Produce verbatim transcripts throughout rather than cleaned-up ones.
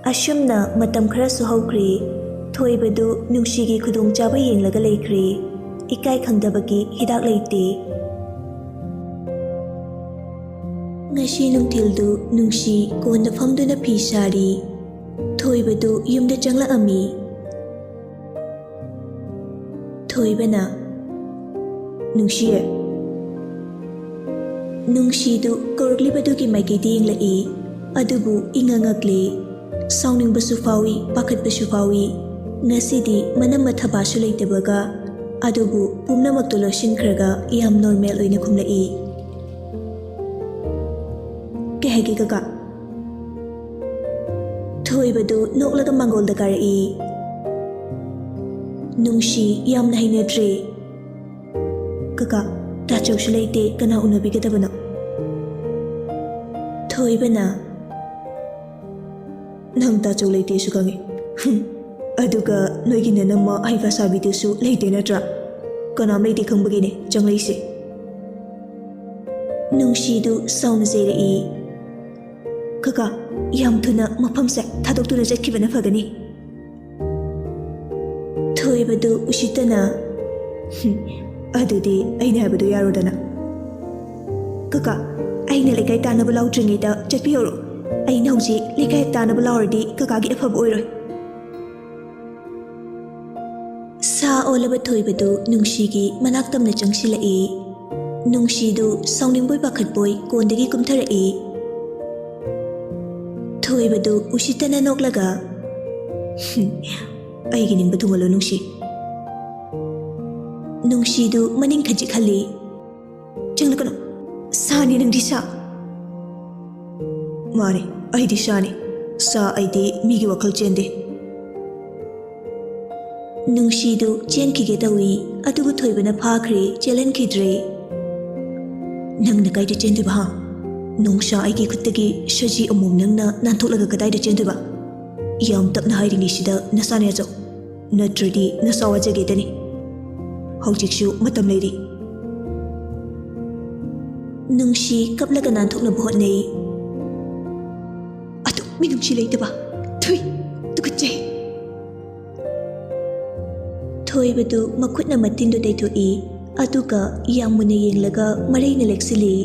ꯑꯁꯨꯝꯅ ꯃꯇꯝ ꯈꯔꯁꯨ ꯍꯧꯈ꯭ꯔꯦ꯫ ꯊꯣꯏꯕꯗꯨ ꯅꯨꯡꯁꯤꯒꯤ ꯈꯨꯗꯣꯡꯆꯥꯕ ꯌꯦꯡꯂꯒ ꯂꯩꯈ꯭ꯔꯦ꯫ ꯏꯀꯥꯏ ꯈꯪꯗꯕꯒꯤ ꯍꯤꯗꯥꯛ ꯂꯩꯇꯦ꯫ ꯉꯁꯤ ꯅꯨꯡꯊꯤꯜꯗꯨ ꯅꯨꯡꯁꯤ ꯀꯣꯟꯗ ꯐꯝꯗꯨꯅ ꯐꯤ ꯁꯥꯔꯤ꯫ ꯊꯣꯏꯕꯗꯨ ꯌꯨꯝꯗ ꯆꯪꯂꯛꯑꯝꯃꯤ꯫ ꯊꯣꯏꯕꯅ, "ꯅꯨꯡꯁꯤꯌꯦ?" ꯅꯨꯡꯁꯤꯗꯨ ꯀꯧꯔꯛꯂꯤꯕꯗꯨꯒꯤ ꯃꯥꯏꯀꯩꯗ ꯌꯦꯡꯂꯛꯏ, ꯑꯗꯨꯕꯨ ꯏꯉꯛ ꯉꯛꯂꯦ꯫ ꯁꯥꯎꯅꯤꯡꯕꯁꯨ ꯐꯥꯎꯏ, ꯄꯥꯈꯠꯄꯁꯨ ꯐꯥꯎꯏ꯫ ꯉꯁꯤꯗꯤ ꯃꯅꯝ ꯃꯊꯕꯥꯁꯨ ꯂꯩꯇꯕꯒ, ꯑꯗꯨꯕꯨ ꯄꯨꯝꯅꯃꯛꯇꯨ ꯂꯣꯠꯁꯤꯟꯈ꯭ꯔꯒ ꯌꯥꯝ ꯅꯣꯔꯃꯦꯜ ꯑꯣꯏꯅ ꯈꯨꯝꯂꯛꯏ꯫ "ꯀꯩ ꯍꯥꯏꯒꯦ ꯀꯀꯥ?" ꯊꯣꯏꯕꯗꯨ ꯅꯣꯛꯂꯒ ꯃꯥꯡꯒꯣꯜꯗ ꯀꯥꯔꯛꯏ꯫ "ꯅꯨꯡꯁꯤ ꯌꯥꯝꯅ ꯍꯩꯅꯗ꯭ꯔꯦ꯫ ꯀꯀꯥ, ꯇꯥꯆꯧꯁꯨ ꯂꯩꯇꯦ, ꯀꯅꯥ ꯎꯅꯕꯤꯒꯗꯕꯅꯣ?" ꯊꯣꯏꯕꯅ, "ꯅꯪ ꯇꯥꯆꯧ ꯂꯩꯇꯦꯁꯨ ꯈꯪꯉꯤ꯫ ꯍꯨꯝ, ꯑꯗꯨꯒ ꯅꯣꯏꯒꯤ ꯅꯅꯝꯃ ꯍꯩꯄꯥ ꯁꯥꯕꯤꯗꯨꯁꯨ ꯂꯩꯇꯦ ꯅꯠꯇ꯭ꯔꯥ? ꯀꯅꯥꯝ ꯂꯩꯇꯦ ꯈꯪꯕꯒꯤꯅꯦ ꯆꯪꯂꯛꯏꯁꯦ꯫" ꯅꯨꯡꯁꯤꯗꯨ ꯁꯥꯎꯅ ꯆꯩꯔꯛꯏ꯫ "ꯀꯀꯥ, ꯌꯥꯝ ꯊꯨꯅ ꯃꯐꯝꯁꯦ ꯊꯥꯗꯣꯛꯇꯨꯅ ꯆꯠꯈꯤꯕꯅ ꯐꯒꯅꯤ꯫" ꯊꯣꯏꯕꯗꯨ ꯎꯁꯤꯠꯇꯅ, "ꯍꯨꯝ, ꯑꯗꯨꯗꯤ ꯑꯩꯅ ꯍꯥꯏꯕꯗꯨ ꯌꯥꯔꯣꯗꯅ꯫ ꯀꯀꯥ, ꯑꯩꯅ ꯂꯩꯀꯥꯏ ꯇꯥꯅꯕ ꯂꯥꯎꯗ꯭ꯔꯤꯉꯩꯗ ꯆꯠꯄꯤꯍꯧꯔꯣ꯫ ꯑꯩꯅ ꯍꯧꯖꯤꯛ ꯂꯩꯀꯥꯏ ꯇꯥꯅꯕ ꯂꯥꯎꯔꯗꯤ ꯀꯀꯥꯒꯤ ꯑꯐꯕ ꯑꯣꯏꯔꯣꯏ꯫" ꯁꯥ ꯑꯣꯜꯂꯕ ꯊꯣꯏꯕꯗꯨ ꯅꯨꯡꯁꯤꯒꯤ ꯃꯅꯥꯛ ꯇꯝꯅ ꯆꯪꯁꯤꯜꯂꯛꯏ꯫ ꯅꯨꯡꯁꯤꯗꯨ ꯁꯥꯎꯅꯤꯡꯕꯣꯏ ꯄꯥꯈꯠꯄꯣꯏ ꯀꯣꯟꯗꯒꯤ ꯀꯨꯝꯊꯔꯛꯏ꯫ ꯊꯣꯏꯕꯗꯨ ꯎꯁꯤꯠꯇꯅ ꯅꯣꯛꯂꯒ, "ꯍꯨꯝ, ꯑꯩꯒꯤ ꯅꯤꯡꯕ ꯊꯨꯡꯍꯜꯂꯣ ꯅꯨꯡꯁꯤ꯫" ꯅꯨꯡꯁꯤꯗꯨ ꯃꯅꯤꯡ ꯈꯖꯤꯛ ꯍꯜꯂꯤ꯫ "ꯆꯪꯂꯛꯀꯅꯨ꯫ ꯁꯥꯅꯤ ꯅꯪꯗꯤ, ꯁꯥ꯫" "ꯃꯥꯅꯤ, ꯑꯩꯗꯤ ꯁꯥꯅꯤ꯫ ꯁꯥ ꯑꯩꯗꯤ ꯃꯤꯒꯤ ꯋꯥꯈꯜ ꯆꯦꯟꯗꯦ꯫" ꯅꯨꯡꯁꯤꯗꯨ ꯆꯦꯟꯈꯤꯒꯦ ꯇꯧꯏ, ꯑꯗꯨꯕꯨ ꯊꯣꯏꯕꯅ ꯐꯥꯈ꯭ꯔꯦ, ꯆꯦꯜꯍꯟꯈꯤꯗ꯭ꯔꯦ꯫ "ꯅꯪꯅ ꯀꯥꯏꯗ ꯆꯦꯟꯗꯣꯏꯕ, ꯍꯥ? ꯅꯣꯡꯁꯥ ꯑꯩꯒꯤ ꯈꯨꯠꯇꯒꯤ ꯁꯖꯤ ꯑꯃꯣꯝ ꯅꯪꯅ ꯅꯥꯟꯊꯣꯛꯂꯒ ꯀꯗꯥꯏꯗ ꯆꯦꯟꯗꯣꯏꯕ? ꯌꯥꯝ ꯇꯞꯅ ꯍꯥꯏꯔꯤꯉꯩꯁꯤꯗ ꯅꯁꯥꯅ ꯌꯥꯖꯧ, ꯅꯠꯇ꯭ꯔꯗꯤ ꯅꯁꯥ ꯋꯥꯖꯒꯦꯗꯅꯤ꯫ ꯍꯧꯖꯤꯛꯁꯨ ꯃꯇꯝ ꯂꯩꯔꯤ꯫" ꯅꯨꯡꯁꯤ ꯀꯞꯂꯒ ꯅꯥꯟꯊꯣꯛꯅꯕ ꯍꯣꯠꯅꯩ꯫ "ꯑꯗꯨ ꯃꯤꯅꯨꯡꯁꯤ ꯂꯩꯇꯕ, ꯇꯨꯏ, ꯇꯨꯀꯠꯆꯩ꯫ ꯊꯣꯏꯕꯗꯨ ꯃꯈꯨꯠꯅ ꯃꯇꯤꯟꯗꯨ ꯇꯩꯊꯣꯛꯏ, ꯑꯗꯨꯒ ꯌꯥꯝ ꯃꯨꯟꯅ ꯌꯦꯡꯂꯒ ꯃꯔꯩꯅ ꯂꯦꯛꯁꯤꯜꯂꯤ꯫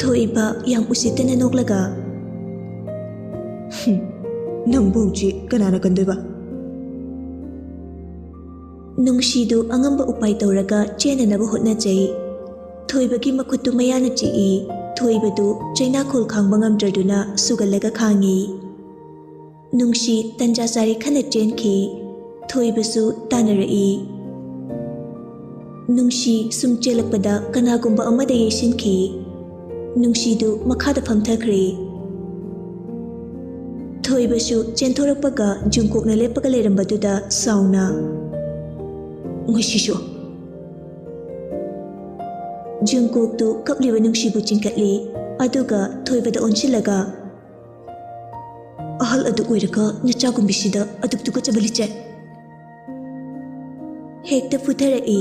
ꯊꯣꯏꯕ ꯌꯥꯝ ꯎꯁꯤꯠꯇꯅ ꯅꯣꯛꯂꯒ, "ꯍꯨꯝ, ꯅꯪꯕꯨ ꯍꯧꯖꯤꯛ ꯀꯅꯥꯅ ꯀꯟꯗꯣꯏꯕ?" ꯅꯨꯡꯁꯤꯗꯨ ꯑꯉꯝꯕ ꯎꯄꯥꯏ ꯇꯧꯔꯒ ꯆꯦꯟꯅꯅꯕ ꯍꯣꯠꯅꯖꯩ꯫ ꯊꯣꯏꯕꯒꯤ ꯃꯈꯨꯠꯇꯨ ꯃꯌꯥꯅ ꯆꯤꯛꯏ꯫ ꯊꯣꯏꯕꯗꯨ ꯆꯩꯅꯥꯈꯣꯜ ꯈꯥꯡꯕ ꯉꯝꯗ꯭ꯔꯗꯨꯅ ꯁꯨꯒꯜꯂꯒ ꯈꯥꯡꯉꯤ꯫ ꯅꯨꯡꯁꯤ ꯇꯟꯖꯥ ꯆꯥꯔꯦ ꯈꯟꯅ ꯆꯦꯟꯈꯤ꯫ ꯊꯣꯏꯕꯁꯨ ꯇꯥꯟꯅꯔꯛꯏ꯫ ꯅꯨꯡꯁꯤ ꯁꯨꯝ ꯆꯦꯜꯂꯛꯄꯗ ꯀꯅꯥꯒꯨꯝꯕ ꯑꯃꯗ ꯌꯩꯁꯤꯟꯈꯤ꯫ ꯅꯨꯡꯁꯤꯗꯨ ꯃꯈꯥꯗ ꯐꯝꯊꯈ꯭ꯔꯦ꯫ ꯊꯣꯏꯕꯁꯨ ꯆꯦꯟꯊꯣꯔꯛꯄꯒ ꯖꯨꯡꯀꯣꯛꯅ ꯂꯦꯞꯄꯒ ꯂꯩꯔꯝꯕꯗꯨꯗ ꯁꯥꯎꯅ, "ꯉꯁꯤꯁꯨ?" ꯖꯨꯡꯀꯣꯛꯇꯨ ꯀꯞꯂꯤꯕ ꯅꯨꯡꯁꯤꯕꯨ ꯆꯤꯡꯈꯠꯂꯤ, ꯑꯗꯨꯒ ꯊꯣꯏꯕꯗ ꯑꯣꯟꯁꯤꯜꯂꯒ, "ꯑꯍꯜ ꯑꯗꯨ ꯑꯣꯏꯔꯒ ꯅꯆꯥꯒꯨꯝꯕꯤꯁꯤꯗ ꯑꯗꯨꯛ ꯇꯨꯀꯠꯆꯕ ꯂꯤꯆꯠ!" ꯍꯦꯛꯇ ꯐꯨꯊꯔꯛꯏ꯫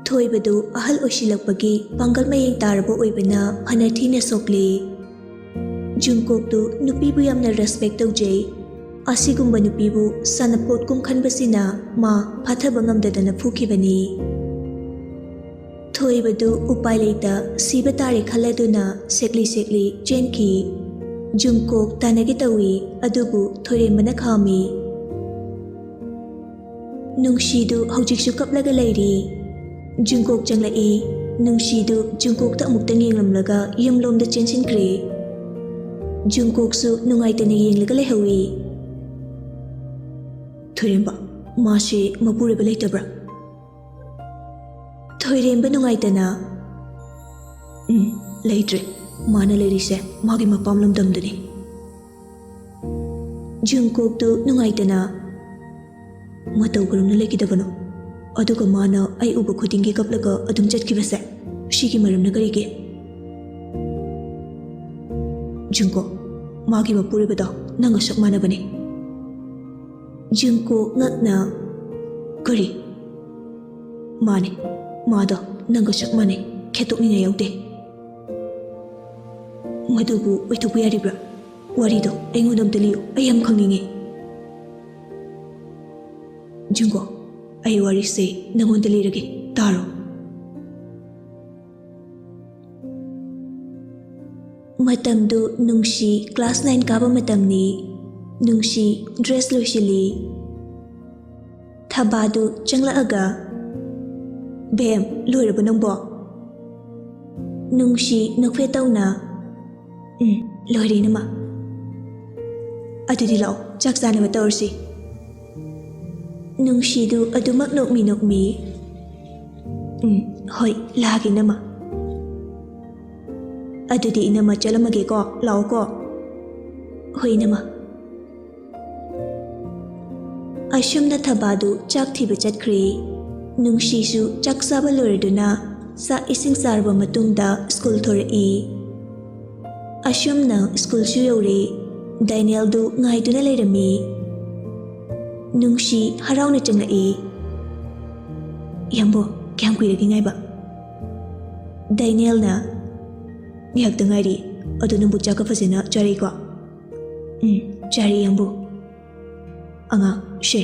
ꯊꯣꯏꯕꯗꯨ ꯑꯍꯜ ꯑꯣꯏꯁꯤꯜꯂꯛꯄꯒꯤ ꯄꯥꯡꯒꯜ ꯃꯌꯦꯡ ꯇꯥꯔꯕ ꯑꯣꯏꯕꯅ ꯐꯅ ꯊꯤꯅ ꯁꯣꯛꯂꯤ꯫ ꯖꯨꯡꯀꯣꯛꯇꯨ ꯅꯨꯄꯤꯕꯨ ꯌꯥꯝꯅ ꯔꯦꯁꯄꯦꯛ ꯇꯧꯖꯩ꯫ ꯑꯁꯤꯒꯨꯝꯕ ꯅꯨꯄꯤꯕꯨ ꯁꯥꯟꯅꯄꯣꯠꯀꯨꯝ ꯈꯟꯕꯁꯤꯅ ꯃꯥ ꯐꯥꯊꯕ ꯉꯝꯗꯗꯅ ꯐꯨꯈꯤꯕꯅꯤ꯫ ꯊꯣꯏꯕꯗꯨ ꯎꯄꯥꯏ ꯂꯩꯇ ꯁꯤꯕ ꯇꯥꯔꯦ ꯈꯜꯂꯗꯨꯅ ꯁꯦꯛꯂꯤ ꯁꯦꯛꯂꯤ ꯆꯦꯟꯈꯤ꯫ ꯖꯨꯡꯀꯣꯛ ꯇꯥꯟꯅꯒꯦ ꯇꯧꯏ, ꯑꯗꯨꯕꯨ ꯊꯣꯏꯔꯦꯝꯕꯅ ꯈꯥꯝꯃꯤ꯫ ꯅꯨꯡꯁꯤꯗꯨ ꯍꯧꯖꯤꯛꯁꯨ ꯀꯞꯂꯒ ꯂꯩꯔꯤ꯫ ꯖꯨꯡꯀꯣꯛ ꯆꯪꯂꯛꯏ꯫ ꯅꯨꯡꯁꯤꯗꯨ ꯖꯨꯡꯀꯣꯛꯇ ꯑꯃꯨꯛꯇꯪ ꯌꯦꯡꯂꯝꯂꯒ ꯌꯨꯝꯂꯣꯝꯗ ꯆꯦꯟꯁꯤꯟꯈ꯭ꯔꯦ꯫ ꯖꯨꯡꯀꯣꯛꯁꯨ ꯅꯨꯡꯉꯥꯏꯇꯅ ꯌꯦꯡꯂꯒ ꯂꯩꯍꯧꯏ꯫ "ꯊꯣꯏꯔꯦꯝꯕ, ꯃꯥꯁꯤ ꯃꯄꯨꯔꯣꯏꯕ ꯂꯩꯇꯕ꯭ꯔꯥ?" ꯊꯣꯏꯔꯦꯝꯕ ꯅꯨꯡꯉꯥꯏꯇꯅ, "ꯎꯝ, ꯂꯩꯇ꯭ꯔꯦ꯫ ꯃꯥꯅ ꯂꯩꯔꯤꯁꯦ ꯃꯥꯒꯤ ꯃꯄꯥꯝ ꯂꯝꯗꯝꯗꯅꯤ꯫" ꯖꯨꯡꯀꯣꯛꯇꯨ ꯅꯨꯡꯉꯥꯏꯇꯅ, "ꯃꯇꯧ ꯀꯔꯝꯅ ꯂꯩꯈꯤꯗꯕꯅꯣ? ꯑꯗꯨꯒ ꯃꯥꯅ ꯑꯩ ꯎꯕ ꯈꯨꯗꯤꯡꯒꯤ ꯀꯞꯂꯒ ꯑꯗꯨꯝ ꯆꯠꯈꯤꯕꯁꯦ, ꯁꯤꯒꯤ ꯃꯔꯝꯅ ꯀꯔꯤꯒꯤ?" ꯖꯨꯡꯀꯣꯛ, ꯃꯥꯒꯤ ꯃꯄꯨꯔꯣꯏꯕꯗꯣ ꯅꯪꯒ ꯁꯛ ꯃꯥꯟꯅꯕꯅꯤ꯫ ꯖꯨꯡꯀꯣꯛ ꯉꯛꯅ, "ꯀꯔꯤ?" "ꯃꯥꯅꯦ, ꯃꯥꯗꯣ ꯅꯪꯒ ꯆꯞ ꯃꯥꯟꯅꯩ, ꯈꯦꯠꯇꯣꯛꯅꯤꯡꯉꯥꯏ ꯌꯥꯎꯗꯦ꯫" "ꯃꯗꯨꯕꯨ ꯑꯣꯏꯊꯣꯛꯄ ꯌꯥꯔꯤꯕ꯭ꯔꯥ?" ꯋꯥꯔꯤꯗꯣ ꯑꯩꯉꯣꯟꯗ ꯑꯝꯇ ꯂꯤꯌꯨ, ꯑꯩ ꯌꯥꯝ ꯈꯪꯅꯤꯡꯉꯦ꯫ ꯖꯨꯡꯀꯣ, ꯑꯩ ꯋꯥꯔꯤꯁꯦ ꯅꯉꯣꯟꯗ ꯂꯤꯔꯒꯦ, ꯇꯥꯔꯣ꯫ ꯃꯇꯝꯗꯨ ꯅꯨꯡꯁꯤ class nine ꯀꯥꯕ ꯃꯇꯝꯅꯤ꯫ ꯅꯨꯡꯁꯤ dress ꯂꯣꯏꯁꯤꯜꯂꯤ꯫ ꯊꯕꯥꯗꯨ ꯆꯪꯂꯛꯑꯒ, "ꯕꯦꯝ, ꯂꯣꯏꯔꯕ ꯅꯪꯕꯣ?" ꯅꯨꯡꯁꯤ ꯅꯣꯛꯐꯦꯠ ꯇꯧꯅ, "ꯎꯝ, ꯂꯣꯏꯔꯦ, ꯏꯅꯝꯃ꯫ ꯑꯗꯨꯗꯤ ꯂꯥꯛꯑꯣ, ꯆꯥꯛ ꯆꯥꯅꯕ ꯇꯧꯔꯁꯤ꯫" ꯅꯨꯡꯁꯤꯗꯨ ꯑꯗꯨꯃꯛ ꯅꯣꯛꯃꯤ ꯅꯣꯛꯃꯤ, "ꯎꯝ, ꯍꯣꯏ, ꯂꯥꯛꯑꯒꯦ, ꯏꯅꯝꯃ꯫ ꯑꯗꯨꯗꯤ ꯏꯅꯝꯃ ꯆꯠꯂꯝꯃꯒꯦꯀꯣ, ꯂꯥꯛꯑꯣꯀꯣ꯫" "ꯍꯣꯏ, ꯏꯅꯝꯃ꯫" ꯑꯁꯨꯝꯅ ꯊꯕꯥꯗꯨ ꯆꯥꯛ ꯊꯤꯕ ꯆꯠꯈ꯭ꯔꯦ꯫ ꯅꯨꯡꯁꯤꯁꯨ ꯆꯥꯛ ꯆꯥꯕ ꯂꯣꯏꯔꯗꯨꯅ ꯆꯥꯛ ꯏꯁꯤꯡ ꯆꯥꯔꯕ ꯃꯇꯨꯡꯗ ꯁ꯭ꯀꯨꯜ ꯊꯣꯔꯛꯏ꯫ ꯑꯁꯨꯝꯅ ꯁ꯭ꯀꯨꯜꯁꯨ ꯌꯧꯔꯦ꯫ ꯗꯥꯏꯅꯦꯜꯗꯨ ꯉꯥꯏꯗꯨꯅ ꯂꯩꯔꯝꯃꯤ꯫ ꯅꯨꯡꯁꯤ ꯍꯔꯥꯎꯅ ꯆꯪꯂꯛꯏ꯫ "ꯏꯌꯥꯝꯕꯣ, ꯀꯌꯥꯝ ꯀꯨꯏꯔꯒꯦ ꯉꯥꯏꯕ?" ꯗꯥꯏꯅꯦꯜꯅ, "ꯉꯥꯏꯍꯥꯛꯇ ꯉꯥꯏꯔꯤ꯫ ꯑꯗꯣ ꯅꯪꯕꯨ ꯆꯥꯛꯀ ꯐꯖꯅ ꯆꯥꯔꯤꯀꯣ?" "ꯎꯝ, ꯆꯥꯔꯤ, ꯏꯌꯥꯝꯕꯣ꯫" "ꯑꯉꯥꯡ, ꯁꯦ,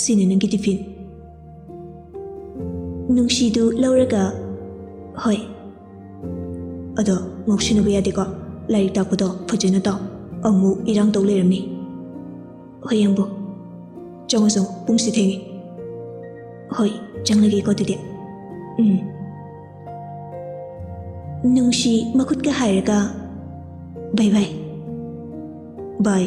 ꯁꯤꯅꯤ ꯅꯪꯒꯤ ꯇꯤꯐꯤꯟ꯫" ꯅꯨꯡꯁꯤꯗꯨ ꯂꯧꯔꯒ, "ꯍꯣꯏ꯫ ꯑꯗꯣ ꯉꯥꯎꯁꯤꯟꯅꯕ ꯌꯥꯗꯦꯀꯣ꯫ ꯂꯥꯏꯔꯤꯛ ꯇꯥꯛꯄꯗꯣ ꯐꯖꯅ ꯇꯥꯎ꯫ ꯑꯃꯨꯛ ꯏꯔꯥꯡ ꯇꯧ ꯂꯩꯔꯝꯅꯤ꯫" "ꯍꯣꯏ, ꯏꯌꯥꯝꯕꯣ꯫ ꯆꯪꯉꯣ, ꯆꯪꯉꯣ, ꯄꯨꯡꯁꯤ ꯊꯦꯡꯉꯦ꯫" "ꯍꯣꯏ, ꯆꯪꯂꯒꯦꯀꯣ ꯑꯗꯨꯗꯤ꯫" "ꯎꯝ꯫" ꯅꯨꯡꯁꯤ ꯃꯈꯨꯠꯀ ꯍꯥꯏꯔꯒ, "ꯕꯥꯏ ꯕꯥꯏ꯫ ꯕꯥꯏ꯫"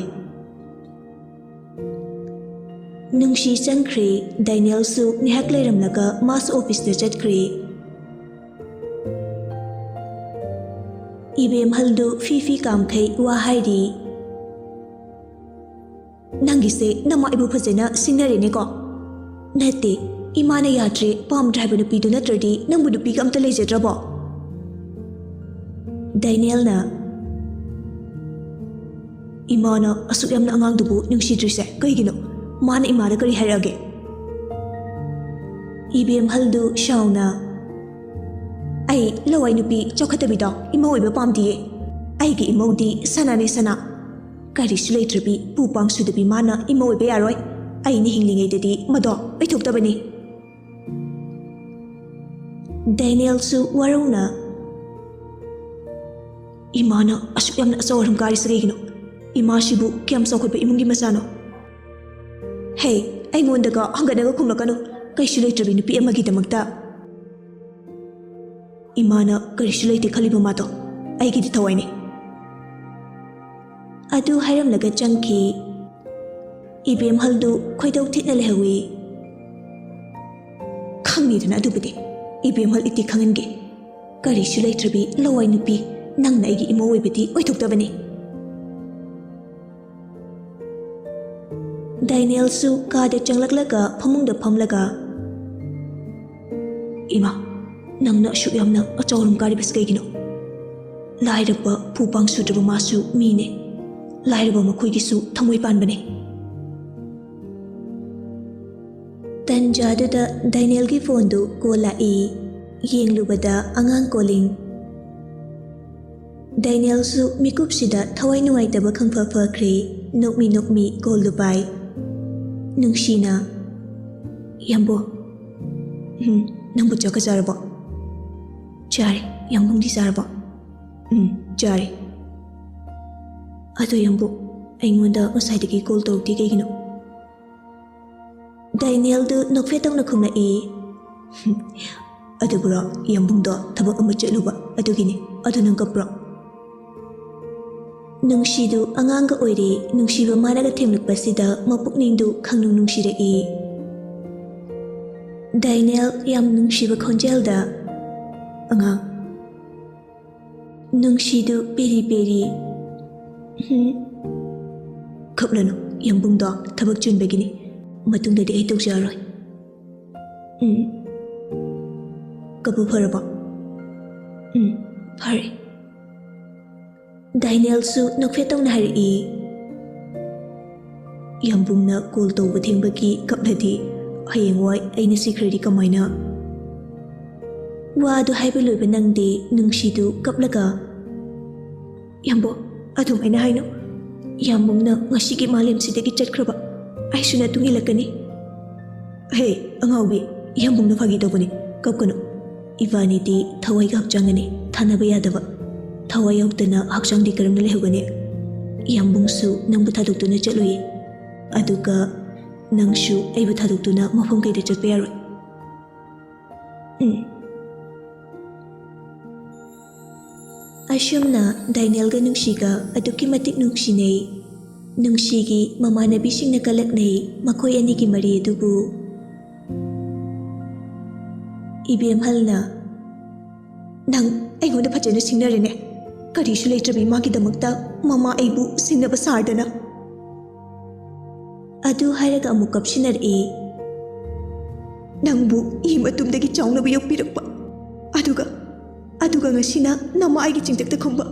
ꯅꯨꯡꯁꯤ ꯆꯪꯈ꯭ꯔꯦ꯫ ꯗꯥꯏꯅꯦꯜꯁꯨ ꯉꯥꯏꯍꯥꯛ ꯂꯩꯔꯝꯂꯒ ꯃꯥꯁꯨ ꯑꯣꯐꯤꯁꯇ ꯆꯠꯈ꯭ꯔꯦ꯫ ꯏꯕꯦꯝꯍꯜꯗꯨ ꯐꯤ ꯐꯤ ꯀꯥꯝꯈꯩ ꯋꯥ ꯍꯥꯏꯔꯤ꯫ "ꯅꯪꯒꯤꯁꯦ ꯅꯃꯥ ꯏꯕꯨ ꯐꯖꯅ ꯁꯤꯡꯅꯔꯦꯅꯦꯀꯣ꯫ ꯅꯠꯇꯦ, ꯏꯃꯥꯅ ꯌꯥꯗ꯭ꯔꯦ, ꯄꯥꯝꯗ꯭ꯔꯦ ꯍꯥꯏꯕ ꯅꯨꯄꯤꯗꯨ ꯅꯠꯇ꯭ꯔꯗꯤ ꯅꯪꯕꯨ ꯅꯨꯄꯤꯒ ꯑꯝꯇ ꯂꯩꯖꯗ꯭ꯔꯕꯣ?" ꯗꯥꯏꯅꯦꯜꯅ, "ꯏꯃꯥꯅ ꯑꯁꯨꯛ ꯌꯥꯝꯅ ꯑꯉꯥꯡꯗꯨꯕꯨ ꯅꯨꯡꯁꯤꯗ꯭ꯔꯤꯁꯦ ꯀꯩꯒꯤꯅꯣ? ꯃꯥꯅ ꯏꯃꯥꯗ ꯀꯔꯤ ꯍꯥꯏꯔꯛꯑꯒꯦ?" ꯏꯕꯦꯝꯍꯜꯗꯨ ꯁꯥꯎꯅ, "ꯑꯩ ꯂꯋꯥꯏ ꯅꯨꯄꯤ ꯆꯥꯎꯈꯠꯇꯕꯤꯗꯣ ꯏꯃꯧ ꯑꯣꯏꯕ ꯄꯥꯝꯗꯤꯌꯦ꯫ ꯑꯩꯒꯤ ꯏꯃꯧꯗꯤ ꯁꯅꯥꯅꯦ, ꯁꯅꯥ꯫ ꯀꯔꯤꯁꯨ ꯂꯩꯇ꯭ꯔꯕꯤ, ꯄꯨ ꯄꯥꯡ ꯁꯨꯗꯕꯤ ꯃꯥꯅ ꯏꯃꯧ ꯑꯣꯏꯕ ꯌꯥꯔꯣꯏ꯫ ꯑꯩꯅ ꯍꯤꯡꯂꯤꯉꯩꯗꯗꯤ ꯃꯗꯣ ꯑꯣꯏꯊꯣꯛꯇꯕꯅꯤ꯫ ꯗꯦꯅꯤꯌꯦꯜꯁꯨ ꯋꯥꯔꯧꯅ, "ꯏꯃꯥꯅ ꯑꯁꯨꯛ ꯌꯥꯝꯅ ꯑꯆꯧ ꯑꯔꯨꯝ ꯀꯥꯔꯤꯁꯤ ꯀꯩꯒꯤꯅꯣ? ꯏꯃꯥꯁꯤꯕꯨ ꯀꯌꯥꯝ ꯆꯥꯎꯈꯠꯄ ꯏꯃꯨꯡꯒꯤ ꯃꯆꯥꯅꯣ?" "ꯍꯦ, ꯑꯩꯉꯣꯟꯗꯒ ꯍꯪꯒꯠꯅꯒ ꯈꯨꯝꯂꯛꯀꯅꯨ꯫ ꯀꯩꯁꯨ ꯂꯩꯇ꯭ꯔꯕꯤ ꯅꯨꯄꯤ ꯑꯃꯒꯤꯗꯃꯛꯇ ꯏꯃꯥꯅ ꯀꯔꯤꯁꯨ ꯂꯩꯇꯦ ꯈꯜꯂꯤꯕ ꯃꯥꯗꯣ ꯑꯩꯒꯤꯗꯤ ꯊꯋꯥꯏꯅꯤ꯫" ꯑꯗꯨ ꯍꯥꯏꯔꯝꯂꯒ ꯆꯪꯈꯤ꯫ ꯏꯕꯦꯝꯍꯜꯗꯨ ꯈꯣꯏꯗꯧ ꯊꯤꯠꯅ ꯂꯩꯍꯧꯏ꯫ "ꯈꯪꯅꯤꯗꯅ ꯑꯗꯨꯕꯨꯗꯤ꯫ ꯏꯕꯦꯝꯍꯜ ꯏꯇꯤ ꯈꯪꯍꯟꯒꯦ꯫ ꯀꯔꯤꯁꯨ ꯂꯩꯇ꯭ꯔꯕꯤ ꯂꯋꯥꯏ ꯅꯨꯄꯤ, ꯅꯪꯅ ꯑꯩꯒꯤ ꯏꯃꯧ ꯑꯣꯏꯕꯗꯤ ꯑꯣꯏꯊꯣꯛꯇꯕꯅꯤ꯫" ꯗꯥꯏꯅꯦꯜꯁꯨ ꯀꯥꯗ ꯆꯪꯂꯛꯂꯒ ꯐꯃꯨꯡꯗ ꯐꯝꯂꯒ, "ꯏꯃꯥ, ꯅꯪꯅ ꯑꯁꯨꯛ ꯌꯥꯝꯅ ꯑꯆꯧꯔꯝ ꯀꯥꯔꯤꯕꯁꯤ ꯀꯩꯒꯤꯅꯣ? ꯂꯥꯏꯔꯕ, ꯐꯨ ꯄꯥꯡ ꯁꯨꯗ꯭ꯔꯕ ꯃꯥꯁꯨ ꯃꯤꯅꯦ꯫ ꯂꯥꯏꯔꯕ ꯃꯈꯣꯏꯒꯤꯁꯨ ꯊꯃꯣꯏ ꯄꯥꯟꯕꯅꯦ꯫" ꯇꯟꯖꯥꯗꯨꯗ ꯗꯥꯏꯅꯦꯜꯒꯤ ꯐꯣꯟꯗꯨ ꯀꯣꯜ ꯂꯥꯛꯏ꯫ ꯌꯦꯡꯂꯨꯕꯗ ꯑꯉꯥꯡ ꯀꯣꯂꯤꯡ꯫ ꯗꯥꯏꯅꯦꯜꯁꯨ ꯃꯤꯀꯨꯞꯁꯤꯗ ꯊꯋꯥꯏ ꯅꯨꯡꯉꯥꯏꯇꯕ ꯈꯪꯐ ꯐꯈ꯭ꯔꯦ꯫ ꯅꯣꯛꯃꯤ ꯅꯣꯛꯃꯤ ꯀꯣꯜꯗꯨ ꯄꯥꯏ꯫ ꯅꯨꯡꯁꯤꯅ, "ꯌꯥꯝꯕꯨ, ꯎꯝ, ꯅꯪꯕꯨ ꯆꯥꯛꯀ ꯆꯥꯔꯕꯣ?" "ꯆꯥꯔꯦ꯫ ꯌꯥꯝꯕꯨꯡꯗꯤ ꯆꯥꯔꯕꯣ?" "ꯎꯝ, ꯆꯥꯔꯦ꯫ ꯑꯗꯣ ꯌꯥꯝꯕꯨ, ꯑꯩꯉꯣꯟꯗ ꯉꯁꯥꯏꯗꯒꯤ ꯀꯣꯜ ꯇꯧꯔꯛꯇꯦ ꯀꯩꯒꯤꯅꯣ?" ꯗꯥꯏꯅꯦꯜꯗꯨ ꯅꯣꯛꯐꯦꯠ ꯇꯧꯅ ꯈꯨꯝꯂꯛꯏ꯫ "ꯑꯗꯨꯕꯨꯔꯣ, ꯌꯥꯝꯕꯨꯡꯗꯣ ꯊꯕꯛ ꯑꯃ ꯆꯠꯂꯨꯕ ꯑꯗꯨꯒꯤꯅꯤ꯫ ꯑꯗꯨ ꯅꯪ ꯀꯞꯄ꯭ꯔꯣ?" ꯅꯨꯡꯁꯤꯗꯨ ꯑꯉꯥꯡꯒ ꯑꯣꯏꯔꯦ꯫ ꯅꯨꯡꯁꯤꯕ ꯃꯥꯅꯒ ꯊꯦꯝꯂꯛꯄꯁꯤꯗ ꯃꯄꯨꯛꯅꯤꯡꯗꯨ ꯈꯪꯅꯨꯡ ꯅꯨꯡꯁꯤꯔꯛꯏ꯫ ꯗꯥꯏꯅꯦꯜ ꯌꯥꯝ ꯅꯨꯡꯁꯤꯕ ꯈꯣꯟꯖꯦꯜꯗ, "ꯑꯉꯥꯡ, ꯅꯨꯡꯁꯤꯗꯨ ꯄꯦꯔꯤ ꯄꯦꯔꯤ, ꯍꯨꯝ, ꯈꯞꯂꯅꯨ, ꯌꯥꯝꯕꯨꯡꯗꯣ ꯊꯕꯛ ꯆꯤꯟꯕꯒꯤꯅꯤ꯫ ꯃꯇꯨꯡꯗꯗꯤ ꯑꯩ ꯇꯧꯖꯔꯔꯣꯏ꯫ ꯎꯝ, ꯀꯞꯄ ꯐꯔꯕꯣ? ꯎꯝ, ꯐꯔꯦ꯫" ꯗꯥꯏꯅꯦꯜꯁꯨ ꯅꯣꯛꯐꯦꯠ ꯇꯧꯅ ꯍꯥꯏꯔꯛꯏ꯫ "ꯌꯥꯝꯕꯨꯡꯅ ꯀꯣꯜ ꯇꯧꯕ ꯊꯦꯡꯕꯒꯤ ꯀꯞꯂꯗꯤ ꯍꯌꯦꯡꯋꯥꯏ ꯑꯩꯅ ꯁꯤꯈ꯭ꯔꯗꯤ ꯀꯃꯥꯏꯅ?" ꯋꯥꯗꯨ ꯍꯥꯏꯕ ꯂꯣꯏꯕ ꯅꯪꯗꯦ, ꯅꯨꯡꯁꯤꯗꯨ ꯀꯞꯂꯒ, "ꯌꯥꯝꯕꯣ, ꯑꯗꯨꯃꯥꯏꯅ ꯍꯥꯏꯅꯨ꯫ ꯌꯥꯝꯕꯨꯡꯅ ꯉꯁꯤꯒꯤ ꯃꯥꯂꯦꯝꯁꯤꯗꯒꯤ ꯆꯠꯈ꯭ꯔꯕ ꯑꯩꯁꯨ ꯅꯇꯨꯡ ꯏꯜꯂꯛꯀꯅꯤ꯫ ꯍꯦ, ꯑꯉꯥꯎꯕꯤ, ꯌꯥꯝꯕꯨꯡꯅ ꯐꯥꯒꯤ ꯇꯧꯕꯅꯤ, ꯀꯞꯀꯅꯨ꯫ ꯏꯕꯥꯅꯤꯗꯤ ꯊꯋꯥꯏꯒ ꯍꯛꯆꯥꯡꯒꯅꯤ, ꯊꯥꯅꯕ ꯌꯥꯗꯕ꯫ ꯊꯋꯥꯏ ꯌꯥꯎꯗꯅ ꯍꯛꯆꯥꯡꯗꯤ ꯀꯔꯝꯅ ꯂꯩꯍꯧꯒꯅꯤ? ꯌꯥꯝꯕꯨꯡꯁꯨ ꯅꯪꯕꯨ ꯊꯥꯗꯣꯛꯇꯨꯅ ꯆꯠꯂꯨꯏ, ꯑꯗꯨꯒ ꯅꯪꯁꯨ ꯑꯩꯕꯨ ꯊꯥꯗꯣꯛꯇꯨꯅ ꯃꯐꯝ ꯀꯩꯗ ꯆꯠꯄ ꯌꯥꯔꯣꯏ꯫ ꯎꯝ꯫ ꯑꯁꯨꯝꯅ ꯗꯥꯏꯅꯦꯜꯒ ꯅꯨꯡꯁꯤꯒ ꯑꯗꯨꯛꯀꯤ ꯃꯇꯤꯛ ꯅꯨꯡꯁꯤꯅꯩ꯫ ꯅꯨꯡꯁꯤꯒꯤ ꯃꯃꯥꯟꯅꯕꯤꯁꯤꯡꯅ ꯀꯂꯛꯅꯩ ꯃꯈꯣꯏ ꯑꯅꯤꯒꯤ ꯃꯔꯤ ꯑꯗꯨꯕꯨ꯫ ꯏꯕꯦꯝꯍꯜꯅ, "ꯅꯪ ꯑꯩꯉꯣꯟꯗ ꯐꯖꯅ ꯁꯤꯡꯅꯔꯦꯅꯦ꯫ ꯀꯔꯤꯁꯨ ꯂꯩꯇ꯭ꯔꯕꯤ ꯃꯥꯒꯤꯗꯃꯛꯇ ꯃꯃꯥ ꯑꯩꯕꯨ ꯁꯤꯡꯅꯕ ꯁꯥꯔꯗꯅ?" ꯑꯗꯨ ꯍꯥꯏꯔꯒ ꯑꯃꯨꯛ ꯀꯞꯁꯤꯟꯅꯔꯛꯏ꯫ "ꯅꯪꯕꯨ ꯏ ꯃꯇꯨꯝꯗꯒꯤ ꯆꯥꯎꯅꯕ ꯌꯣꯛꯄꯤꯔꯛꯄ, ꯑꯗꯨꯒ, ꯑꯗꯨꯒ ꯉꯁꯤꯅ ꯅꯃꯥ ꯑꯩꯒꯤ ꯆꯤꯡꯊꯛꯇ ꯈꯨꯝꯕ꯫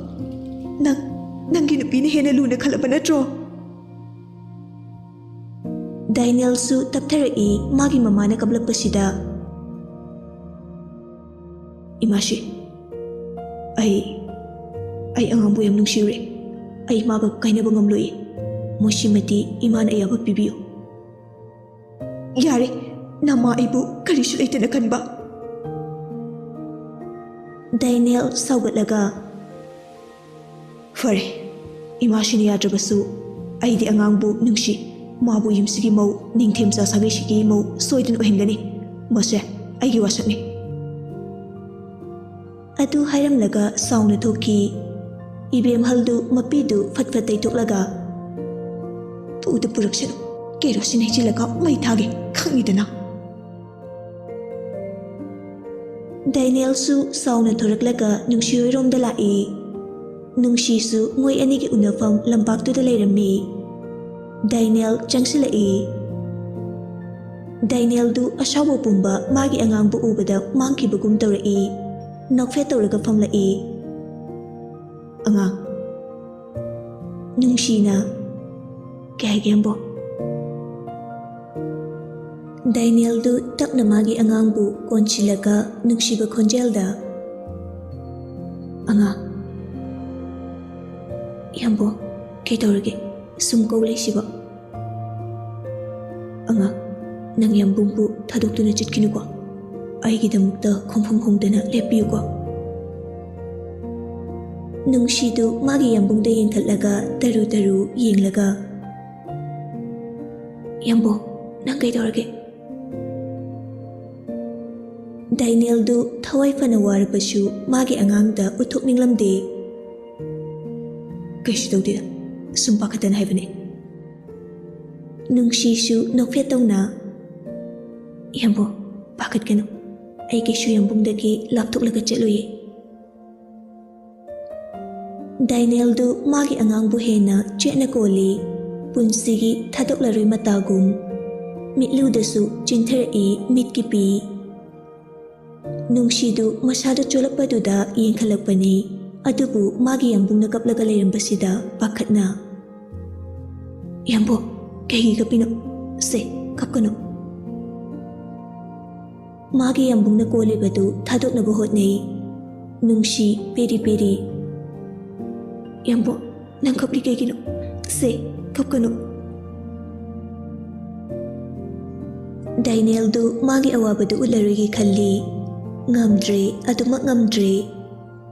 ꯅꯪ, ꯅꯪꯒꯤ ꯅꯨꯄꯤꯅ ꯍꯦꯟꯅ ꯂꯨꯅ ꯈꯜꯂꯕ ꯅꯠꯇ꯭ꯔꯣ?" ꯗꯥꯏꯅꯦꯜꯁꯨ ꯇꯞꯊꯔꯛꯏ ꯃꯥꯒꯤ ꯃꯃꯥꯅ ꯀꯞꯂꯛꯄꯁꯤꯗ꯫ "ꯏꯃꯥꯁꯤ, ꯑꯩ, ꯑꯩ ꯑꯉꯥꯡꯕꯨ ꯌꯥꯝ ꯅꯨꯡꯁꯤꯔꯨꯔꯦ꯫ ꯑꯩ ꯃꯥꯒ ꯀꯥꯏꯅꯕ ꯉꯝꯂꯣꯏ꯫ ꯃꯁꯤꯃꯗꯤ ꯏꯃꯥꯅ ꯑꯌꯥꯕ ꯄꯤꯕꯤꯌꯨ꯫" "ꯌꯥꯔꯦ, ꯅꯃꯥ ꯑꯩꯕꯨ ꯀꯔꯤꯁꯨ ꯂꯩꯇꯅ ꯈꯟꯕ?" ꯗꯥꯏꯅꯦꯜ ꯁꯥꯎꯒꯠꯂꯒ, "ꯐꯔꯦ, ꯏꯃꯥꯁꯤꯅ ꯌꯥꯗ꯭ꯔꯕꯁꯨ ꯑꯩꯗꯤ ꯑꯉꯥꯡꯕꯨ ꯅꯨꯡꯁꯤ꯫ ꯃꯥꯕꯨ ꯌꯨꯝꯁꯤꯒꯤ ꯃꯧ, ꯅꯤꯡꯊꯦꯝꯆꯥ ꯁꯥꯒꯩꯁꯤꯒꯤ ꯃꯧ ꯁꯣꯏꯗꯅ ꯑꯣꯏꯍꯟꯒꯅꯤ꯫ ꯃꯁꯦ ꯑꯩꯒꯤ ꯋꯥꯁꯛꯅꯤ꯫" ꯑꯗꯨ ꯍꯥꯏꯔꯝꯂꯒ ꯁꯥꯎꯅ ꯊꯣꯛꯈꯤ꯫ ꯏꯕꯦꯝꯍꯜꯗꯨ ꯃꯄꯤꯗꯨ ꯐꯠ ꯐꯠ ꯇꯩꯊꯣꯛꯂꯒ, "ꯇꯨꯗ ꯄꯨꯔꯛꯁꯅꯨ, ꯀꯦꯔꯣꯁꯤꯟ ꯍꯩꯖꯤꯜꯂꯒ ꯃꯩ ꯊꯥꯒꯦ, ꯈꯪꯉꯤꯗꯅ꯫" ꯗꯥꯏꯅꯦꯜꯁꯨ ꯁꯥꯎꯅ ꯊꯣꯔꯛꯂꯒ ꯅꯨꯡꯁꯤ ꯍꯣꯏꯔꯣꯝꯗ ꯂꯥꯛꯏ꯫ ꯅꯨꯡꯁꯤꯁꯨ ꯃꯣꯏ ꯑꯅꯤꯒꯤ ꯎꯅꯐꯝ ꯂꯝꯄꯥꯛꯇꯨꯗ ꯂꯩꯔꯝꯃꯤ꯫ ꯗꯥꯏꯅꯦꯜ ꯆꯪꯁꯤꯜꯂꯛꯏ꯫ ꯗꯥꯏꯅꯦꯜꯗꯨ ꯑꯁꯥꯎꯕ ꯄꯨꯝꯕ ꯃꯥꯒꯤ ꯑꯉꯥꯡꯕꯨ ꯎꯕꯗ ꯃꯥꯡꯈꯤꯕꯒꯨꯝ ꯇꯧꯔꯛꯏ꯫ ꯅꯣꯛꯐꯦꯠ ꯇꯧꯔꯒ ꯐꯝꯂꯛꯏ꯫ "ꯑꯉꯥꯡ꯫" ꯅꯨꯡꯁꯤꯅ, "ꯀꯩ ꯍꯥꯏꯒꯦ, ꯌꯥꯝꯕꯣ?" ꯗꯥꯏꯅꯦꯜꯗꯨ ꯇꯞꯅ ꯃꯥꯒꯤ ꯑꯉꯥꯡꯕꯨ ꯀꯣꯟꯁꯤꯜꯂꯒ ꯅꯨꯡꯁꯤꯕ ꯈꯣꯟꯖꯦꯜꯗ, "ꯑꯉꯥꯡ꯫" "ꯌꯥꯝꯕꯣ, ꯀꯩꯗꯧꯔꯒꯦ? ꯁꯨꯝ ꯀꯧ ꯂꯩꯁꯤꯕꯣ? ꯑꯉꯥꯡ, ꯅꯪ ꯌꯥꯝꯕꯨꯡꯕꯨ ꯊꯥꯗꯣꯛꯇꯨꯅ ꯆꯠꯈꯤꯅꯨꯀꯣ꯫ ꯑꯩꯒꯤꯗꯃꯛꯇ ꯈꯣꯡꯐꯝ ꯍꯣꯡꯗꯅ ꯂꯦꯞꯄꯤꯌꯨꯀꯣ꯫ ꯅꯨꯡꯁꯤꯗꯨ ꯃꯥꯒꯤ ꯌꯥꯝꯕꯨꯡꯗ ꯌꯦꯡꯈꯠꯂꯒ ꯇꯔꯨ ꯇꯔꯨ ꯌꯦꯡꯂꯒ, "ꯌꯥꯝꯕꯨꯡ, ꯅꯪ ꯀꯩꯗꯧꯔꯒꯦ?" ꯗꯥꯏꯅꯦꯜꯗꯨ ꯊꯋꯥꯏ ꯐꯅ ꯋꯥꯔꯕꯁꯨ ꯃꯥꯒꯤ ꯑꯉꯥꯡꯗ ꯎꯠꯊꯣꯛꯅꯤꯡꯂꯝꯗꯦ꯫ "ꯀꯩꯁꯨ ꯇꯧꯗꯦꯗ, ꯁꯨꯝ ꯄꯥꯈꯠꯇꯅ ꯍꯥꯏꯕꯅꯦ꯫" ꯅꯨꯡꯁꯤꯁꯨ ꯅꯣꯛꯐꯦꯠ ꯇꯧꯅ, "ꯌꯥꯝꯕꯨꯡ, ꯄꯥꯈꯠꯀꯅꯨ, ꯑꯩ ꯀꯩꯁꯨ ꯌꯥꯝꯕꯨꯡꯗꯒꯤ ꯂꯥꯞꯊꯣꯛꯂꯒ ꯆꯠꯂꯣꯏꯌꯦ꯫" ꯗꯥꯏꯅꯦꯜꯗꯨ ꯃꯥꯒꯤ ꯑꯉꯥꯡꯕꯨ ꯍꯦꯟꯅ ꯆꯦꯠꯅ ꯀꯣꯜꯂꯤ꯫ ꯄꯨꯟꯁꯤꯒꯤ ꯊꯥꯗꯣꯛꯂꯔꯣꯏ ꯃꯇꯥꯒꯨꯝ꯫ ꯃꯤꯠꯂꯨꯗꯁꯨ ꯆꯦꯟꯊꯔꯛꯏ ꯃꯤꯠꯀꯤ ꯄꯤ꯫ ꯅꯨꯡꯁꯤꯗꯨ ꯃꯁꯥꯗ ꯆꯣꯜꯂꯛꯄꯗꯨꯗ ꯌꯦꯡꯈꯠꯂꯛꯄꯅꯤ꯫ ꯑꯗꯨꯕꯨ ꯃꯥꯒꯤ ꯌꯥꯝꯕꯨꯡꯅ ꯀꯞꯂꯒ ꯂꯩꯔꯝꯕꯁꯤꯗ ꯄꯥꯈꯠꯅ, "ꯌꯥꯝꯕꯨꯡ, ꯀꯩꯒꯤ ꯀꯞꯄꯤꯅꯣ? ꯁꯦ, ꯀꯞꯀꯅꯨ꯫" ꯃꯥꯒꯤ ꯌꯥꯝꯕꯨꯡꯅ ꯀꯣꯜꯂꯤꯕꯗꯨ ꯊꯥꯗꯣꯛꯅꯕ ꯍꯣꯠꯅꯩ꯫ ꯅꯨꯡꯁꯤ ꯄꯦꯔꯤ ꯄꯦꯔꯤ, "ꯌꯥꯝꯕꯨꯡ, ꯅꯪ ꯀꯞꯂꯤ ꯀꯩꯒꯤꯅꯣ? ꯁꯦ, ꯀꯞꯀꯅꯨ꯫" ꯗꯥꯏꯅꯦꯜꯗꯨ ꯃꯥꯒꯤ ꯑꯋꯥꯕꯗꯨ ꯎꯠꯂꯔꯣꯏꯒꯦ ꯈꯜꯂꯤ꯫ ꯉꯝꯗ꯭ꯔꯦ, ꯑꯗꯨꯃꯛ ꯉꯝꯗ꯭ꯔꯦ꯫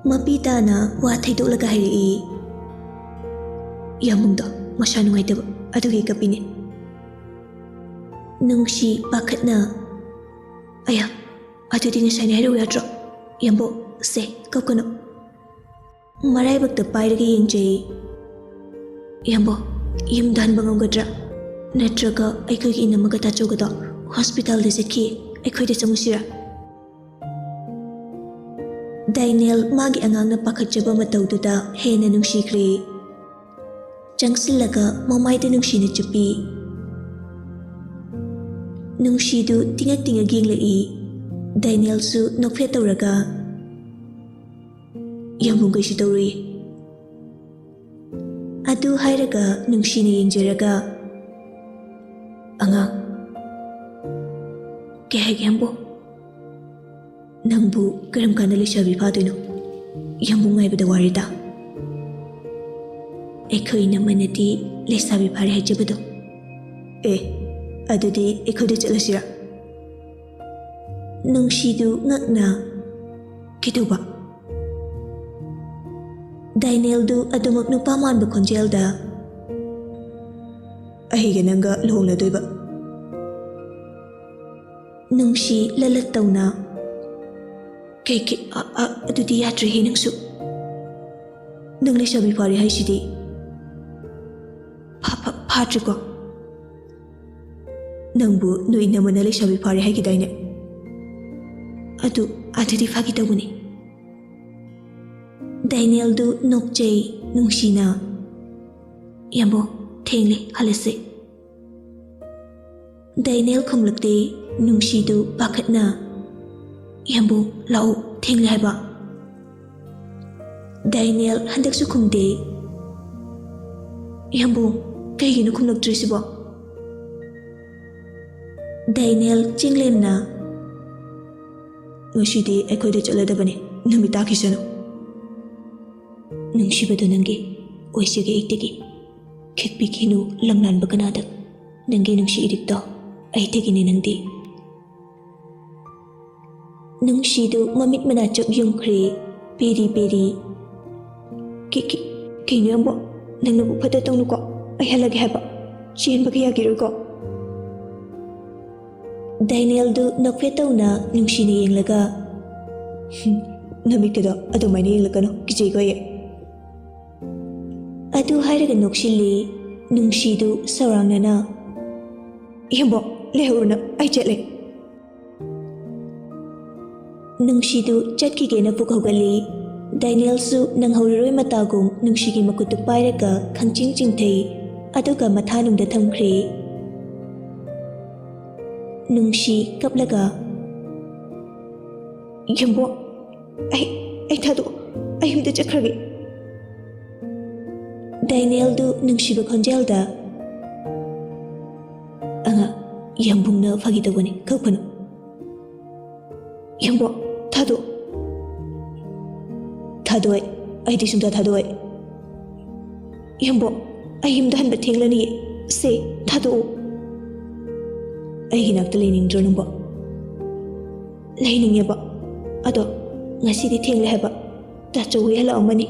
ꯃꯄꯤ ꯇꯥꯅ ꯋꯥ ꯊꯩꯗꯣꯛꯂꯒ ꯍꯥꯏꯔꯛꯏ, "ꯌꯥꯝꯕꯨꯡꯗꯣ ꯃꯁꯥ ꯅꯨꯡꯉꯥꯏꯇꯕ ꯑꯗꯨꯒꯤ ꯀꯞꯄꯤꯅꯦ꯫" ꯅꯨꯡꯁꯤ ꯄꯥꯈꯠꯅ, "ꯑꯌꯥ, ꯑꯗꯨꯗꯤ ꯉꯁꯥꯏꯅ ꯍꯥꯏꯔꯛꯎ ꯌꯥꯗ꯭ꯔꯣ? ꯌꯥꯝꯕꯨꯡ, ꯁꯦ, ꯀꯞꯀꯅꯨ꯫" ꯃꯔꯥꯏꯕꯛꯇ ꯄꯥꯏꯔꯒ ꯌꯦꯡꯖꯩ꯫ "ꯌꯥꯝꯕꯨꯡ, ꯌꯨꯝꯗ ꯍꯟꯕ ꯉꯝꯒꯗ꯭ꯔꯥ? ꯅꯠꯇ꯭ꯔꯒ ꯑꯩꯈꯣꯏꯒꯤ ꯏꯅꯝꯃꯒ ꯇꯥꯆꯧꯒꯗꯣ ꯍꯣꯁꯄꯤꯇꯥꯜꯗ ꯆꯠꯈꯤ, ꯑꯩꯈꯣꯏꯗ ꯆꯪꯉꯨꯁꯤꯔꯥ?" ꯗꯥꯏꯅꯦꯜ ꯃꯥꯒꯤ ꯑꯉꯥꯡꯅ ꯄꯥꯈꯠꯆꯕ ꯃꯇꯧꯗꯨꯗ ꯍꯦꯟꯅ ꯅꯨꯡꯁꯤꯈ꯭ꯔꯦ꯫ ꯆꯪꯁꯤꯜꯂꯒ ꯃꯃꯥꯏꯗ ꯅꯨꯡꯁꯤꯅ ꯆꯨꯞꯄꯤ꯫ ꯅꯨꯡꯁꯤꯗꯨ ꯇꯤꯡꯉꯛ ꯇꯤꯡꯉꯛ ꯌꯦꯡꯂꯛꯏ꯫ ꯗꯥꯏꯅꯦꯜꯁꯨ ꯅꯣꯛꯐꯦꯠ ꯇꯧꯔꯒ, "ꯌꯥꯝꯕꯨꯡ ꯀꯩꯁꯨ ꯇꯧꯔꯣꯏꯌꯦ꯫" ꯑꯗꯨ ꯍꯥꯏꯔꯒ ꯅꯨꯡꯁꯤꯅ ꯌꯦꯡꯖꯔꯒ, "ꯑꯉꯥꯡ, ꯀꯩ ꯍꯥꯏꯒꯦ ꯌꯥꯝꯕꯨꯡ? ꯅꯪꯕꯨ ꯀꯔꯝ ꯀꯥꯟꯗ ꯂꯩꯁꯥꯕꯤ ꯐꯥꯗꯣꯏꯅꯣ? ꯌꯥꯝꯕꯨꯡ ꯉꯥꯏꯕꯗ ꯋꯥꯔꯦꯗ꯫" ꯑꯩꯈꯣꯏ ꯏꯅꯝꯃꯅꯗꯤ ꯂꯩꯁꯥꯕꯤ ꯐꯥꯔꯦ ꯍꯥꯏꯖꯕꯗꯣ꯫ ꯑꯦ, ꯑꯗꯨꯗꯤ ꯑꯩꯈꯣꯏꯗ ꯆꯠꯂꯁꯤꯔꯥ? ꯅꯨꯡꯁꯤꯗꯨ ꯉꯛꯅ, "ꯀꯩꯗꯧꯕ?" ꯗꯥꯏꯅꯦꯜꯗꯨ ꯑꯗꯨꯃꯛ ꯅꯨꯄꯥ ꯃꯥꯟꯕ ꯈꯣꯟꯖꯦꯜꯗ, "ꯑꯩꯒ ꯅꯪꯒ ꯂꯨꯍꯣꯡꯅꯗꯣꯏꯕ꯫" ꯅꯨꯡꯁꯤ ꯂꯂꯠ ꯇꯧꯅ, "ꯀꯩꯒꯤ? ꯑ, ꯑ, ꯑꯗꯨꯗꯤ ꯌꯥꯗ꯭ꯔꯦꯍꯦ ꯅꯪꯁꯨ꯫ ꯅꯪ ꯂꯩꯁꯥꯕꯤ ꯐꯥꯔꯦ ꯍꯥꯏꯁꯤꯗꯤ꯫ ꯐꯥ-, ꯐꯥ-, ꯐꯥꯗ꯭ꯔꯤꯀꯣ? ꯅꯪꯕꯨ ꯅꯣꯏ ꯏꯅꯝꯃꯅ ꯂꯩꯁꯥꯕꯤ ꯐꯥꯔꯦ ꯍꯥꯏꯈꯤꯗꯥꯏꯅꯦ? ꯑꯗꯨ, ꯑꯗꯨꯗꯤ ꯐꯥꯒꯤ ꯇꯧꯕꯅꯤ꯫" ꯗꯥꯏꯅꯦꯜꯗꯨ ꯅꯣꯛꯆꯩ ꯅꯨꯡꯁꯤꯅ, "ꯏꯌꯥꯝꯕꯣ, ꯊꯦꯡꯂꯦ, ꯍꯜꯂꯁꯦ꯫" ꯗꯥꯏꯅꯦꯜ ꯈꯨꯝꯂꯛꯇꯦ꯫ ꯅꯨꯡꯁꯤꯗꯨ ꯄꯥꯈꯠꯅ, "ꯏꯌꯥꯝꯕꯨ, ꯂꯥꯛꯑꯣ, ꯊꯦꯡꯂꯦ ꯍꯥꯏꯕ꯫" ꯗꯥꯏꯅꯦꯜ ꯍꯟꯗꯛꯁꯨ ꯈꯨꯝꯗꯦ꯫ "ꯏꯌꯥꯝꯕꯨ, ꯀꯩꯒꯤꯅꯣ ꯈꯨꯝꯂꯛꯇ꯭ꯔꯤꯁꯤꯕꯣ?" ꯗꯥꯏꯅꯦꯜ ꯆꯤꯡꯂꯦꯝꯅ, "ꯉꯁꯤꯗꯤ ꯑꯩꯈꯣꯏꯗ ꯆꯠꯂꯗꯕꯅꯤ, ꯅꯨꯃꯤꯠ ꯇꯥꯈꯤꯁꯅꯨ꯫ ꯅꯨꯡꯁꯤꯕꯗꯣ ꯅꯪꯒꯤ ꯑꯣꯏꯖꯒꯦ ꯑꯩꯇꯒꯤ꯫ ꯈꯤꯛꯄꯤꯈꯤꯅꯨ ꯂꯝꯂꯥꯟꯕ ꯀꯅꯥꯗ꯫ ꯅꯪꯒꯤ ꯅꯨꯡꯁꯤ ꯏꯔꯤꯛꯇꯣ ꯑꯩꯇꯒꯤꯅꯦ ꯅꯪꯗꯤ꯫" ꯅꯨꯡꯁꯤꯗꯨ ꯃꯃꯤꯠ ꯃꯅꯥ ꯆꯞ ꯌꯨꯡꯈ꯭ꯔꯦ, ꯄꯦꯔꯤ ꯄꯦꯔꯤ꯫ "ꯀꯤ-, ꯀꯤ-, ꯀꯩꯅꯣ ꯌꯥꯝꯕꯣ? ꯅꯪꯅꯕꯨ ꯐꯠꯇ ꯇꯧꯅꯨꯀꯣ꯫ ꯑꯩ ꯍꯜꯂꯒꯦ ꯍꯥꯏꯕ꯫ ꯆꯦꯟꯕꯒ ꯌꯥꯈꯤꯔꯣꯏꯀꯣ?" ꯗꯥꯏꯅꯦꯜꯗꯨ ꯅꯣꯛꯐꯦꯠ ꯇꯧꯅ ꯅꯨꯡꯁꯤꯅ ꯌꯦꯡꯂꯒ, "ꯍꯨꯝ, ꯅꯃꯤꯠꯀꯗꯣ ꯑꯗꯨꯃꯥꯏꯅ ꯌꯦꯡꯂꯛꯀꯅꯨ, ꯀꯤꯖꯩꯀꯣ ꯑꯩ꯫" ꯑꯗꯨ ꯍꯥꯏꯔꯒ ꯅꯣꯛꯁꯤꯜꯂꯤ꯫ ꯅꯨꯡꯁꯤꯗꯨ ꯁꯧꯔꯥꯡꯅꯅ, "ꯏꯌꯥꯝꯕꯣ, ꯂꯩꯍꯧꯔꯨꯅꯨ, ꯑꯩ ꯆꯠꯂꯦ꯫" ꯅꯨꯡꯁꯤꯗꯨ ꯆꯠꯈꯤꯒꯦꯅ ꯄꯨꯛ ꯍꯧꯒꯠꯂꯤ꯫ ꯗꯥꯏꯅꯦꯜꯁꯨ ꯅꯪꯍꯧꯔꯔꯣꯏ ꯃꯇꯥꯒꯨꯝ ꯅꯨꯡꯁꯤꯒꯤ ꯃꯈꯨꯠꯇꯨ ꯄꯥꯏꯔꯒ ꯈꯪꯆꯤꯡ ꯆꯤꯡꯊꯩ, ꯑꯗꯨꯒ ꯃꯊꯥꯅꯨꯡꯗ ꯊꯝꯈ꯭ꯔꯦ꯫ ꯅꯨꯡꯁꯤ ꯀꯞꯂꯒ, "ꯌꯥꯝꯕꯣ, ꯑꯩ, ꯑꯩ ꯊꯥꯗꯣꯛ, ꯑꯩ ꯌꯨꯝꯗ ꯆꯠꯈ꯭ꯔꯒꯦ꯫" ꯗꯥꯏꯅꯦꯜꯗꯨ ꯅꯨꯡꯁꯤꯕ ꯈꯣꯟꯖꯦꯜꯗ, "ꯑꯉꯥꯡ, ꯌꯥꯝꯕꯨꯡꯅ ꯐꯥꯒꯤ ꯇꯧꯕꯅꯤ, ꯀꯞꯀꯅꯨ꯫" "ꯌꯥꯝꯕꯣ, ꯊꯥꯗꯣꯛ꯫" "ꯊꯥꯗꯣꯛꯑꯣꯏ, ꯑꯩꯗꯤ ꯁꯨꯡꯊꯥ ꯊꯥꯗꯣꯛꯑꯣꯏ꯫" "ꯏꯌꯥꯝꯕꯣ, ꯑꯩ ꯌꯨꯝꯗ ꯍꯟꯕ ꯊꯦꯡꯂꯅꯤꯌꯦ꯫ ꯁꯦ, ꯊꯥꯗꯣꯛꯎ꯫" "ꯑꯩꯒꯤ ꯅꯥꯛꯇ ꯂꯩꯅꯤꯡꯗ꯭ꯔꯣ ꯅꯪꯕꯣ?" "ꯂꯩꯅꯤꯡꯉꯦꯕ, ꯑꯗꯣ ꯉꯁꯤꯗꯤ ꯊꯦꯡꯂꯦ ꯍꯥꯏꯕ꯫ ꯇꯥꯆꯧ ꯍꯣꯏ ꯍꯜꯂꯛꯑꯝꯃꯅꯤ꯫"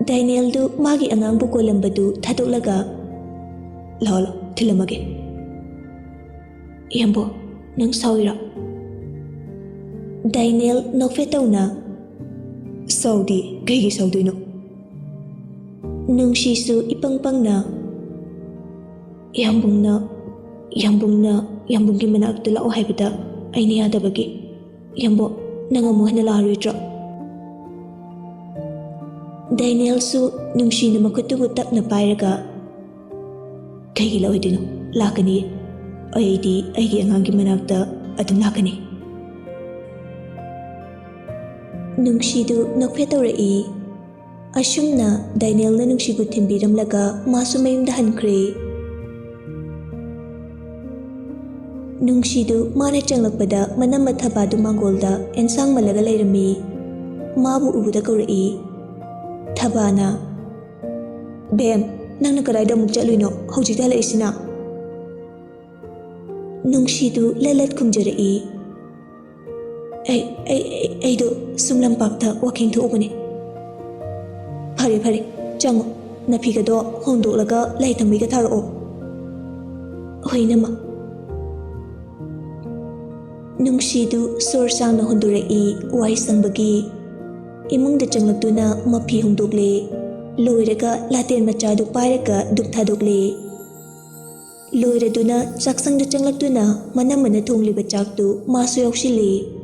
ꯗꯥꯏꯅꯦꯜꯗꯨ ꯃꯥꯒꯤ ꯑꯉꯥꯡꯕꯨ ꯀꯣꯜꯂꯝꯕꯗꯨ ꯊꯥꯗꯣꯛꯂꯒ, "ꯂꯥꯛꯑꯣ, ꯂꯥꯛꯑꯣ, ꯊꯤꯜꯂꯝꯃꯒꯦ꯫" "ꯏꯌꯥꯝꯕꯣ, ꯅꯪ ꯁꯥꯎꯏꯔꯣ?" ꯗꯥꯏꯅꯦꯜ ꯅꯣꯛꯐꯦꯠ ꯇꯧꯅ, "ꯁꯥꯎꯗꯦ, ꯀꯩꯒꯤ ꯁꯥꯎꯗꯣꯏꯅꯣ?" ꯅꯨꯡꯁꯤꯁꯨ ꯏꯄꯪ ꯄꯪꯅ, "ꯌꯥꯝꯕꯨꯡꯅ, ꯌꯥꯝꯕꯨꯡꯅ, ꯌꯥꯝꯕꯨꯡꯒꯤ ꯃꯅꯥꯛꯇ ꯂꯥꯛꯑꯣ ꯍꯥꯏꯕꯗ ꯑꯩꯅ ꯌꯥꯗꯕꯒꯤ꯫ ꯌꯥꯝꯕꯣ, ꯅꯪ ꯑꯃꯨꯛ ꯍꯟꯅ ꯂꯥꯛꯑꯔꯣꯏꯗ꯭ꯔꯣ?" ꯗꯥꯏꯅꯦꯜꯁꯨ ꯅꯨꯡꯁꯤꯅ ꯃꯈꯨꯠꯇꯨꯕꯨ ꯇꯞꯅ ꯄꯥꯏꯔꯒ, "ꯀꯩꯒꯤ ꯂꯥꯛꯑꯣꯏꯗꯣꯏꯅꯣ? ꯂꯥꯛꯀꯅꯤ꯫ ꯑꯩꯗꯤ ꯑꯩꯒꯤ ꯑꯉꯥꯡꯒꯤ ꯃꯅꯥꯛꯇ ꯑꯗꯨꯝ ꯂꯥꯛꯀꯅꯤ꯫" ꯅꯨꯡꯁꯤꯗꯨ ꯅꯣꯛꯐꯦꯠ ꯇꯧꯔꯛꯏ꯫ ꯑꯁꯨꯝꯅ ꯗꯥꯏꯅꯦꯜꯅ ꯅꯨꯡꯁꯤꯕꯨ ꯊꯤꯟꯕꯤꯔꯝꯂꯒ ꯃꯥꯁꯨ ꯃꯌꯨꯝꯗ ꯍꯟꯈ꯭ꯔꯦ꯫ ꯅꯨꯡꯁꯤꯗꯨ ꯃꯥꯅ ꯆꯪꯂꯛꯄꯗ ꯃꯅꯝꯃ ꯊꯕꯥꯗꯨ ꯃꯥꯡꯒꯣꯜꯗ ꯑꯦꯟꯁꯥꯡ ꯃꯜꯂꯒ ꯂꯩꯔꯝꯃꯤ꯫ ꯃꯥꯕꯨ ꯎꯕꯗ ꯀꯧꯔꯛꯏ꯫ ꯊꯕꯥꯅ, "ꯕꯦꯝ, ꯅꯪꯅ ꯀꯗꯥꯏꯗ ꯑꯃꯨꯛ ꯆꯠꯂꯨꯏꯅꯣ ꯍꯧꯖꯤꯛꯇ ꯍꯜꯂꯛꯏꯁꯤꯅ?" ꯅꯨꯡꯁꯤꯗꯨ ꯂꯠ ꯂꯠ ꯈꯨꯝꯖꯔꯛꯏ꯫ "ꯑꯩ, ꯑꯩ, ꯑꯩ, ꯑꯩꯗꯣ ꯁꯨꯝ ꯂꯝꯄꯥꯛꯇ ꯋꯥꯀꯤꯡ ꯊꯣꯛꯎꯕꯅꯦ꯫" "ꯐꯔꯦ, ꯐꯔꯦ, ꯆꯪꯉꯣ꯫ ꯅꯐꯤꯒꯗꯣ ꯍꯣꯡꯗꯣꯛꯂꯒ ꯂꯥꯏ ꯊꯝꯕꯩꯒ ꯊꯥꯔꯛꯑꯣ꯫" "ꯍꯣꯏ, ꯏꯅꯝꯃ꯫" ꯅꯨꯡꯁꯤꯗꯨ ꯁꯣꯔ ꯁꯥꯡꯅ ꯍꯣꯟꯗꯣꯔꯛꯏ, ꯋꯥꯏ ꯁꯪꯕꯒꯤ꯫ ꯏꯃꯨꯡꯗ ꯆꯪꯂꯛꯇꯨꯅ ꯃꯐꯤ ꯍꯣꯡꯗꯣꯛꯂꯦ꯫ ꯂꯣꯏꯔꯒ ꯂꯥꯇꯦꯟ ꯃꯆꯥꯗꯨ ꯄꯥꯏꯔꯒ ꯙꯨꯞ ꯊꯥꯗꯣꯛꯂꯦ꯫ ꯂꯣꯏꯔꯗꯨꯅ ꯆꯥꯛꯁꯪꯗ ꯆꯪꯂꯛꯇꯨꯅ ꯃꯅꯝꯃꯅ ꯊꯣꯡꯂꯤꯕ ꯆꯥꯛꯇꯨ ꯃꯥꯁꯨ ꯌꯥꯎꯁꯤꯜꯂꯤ꯫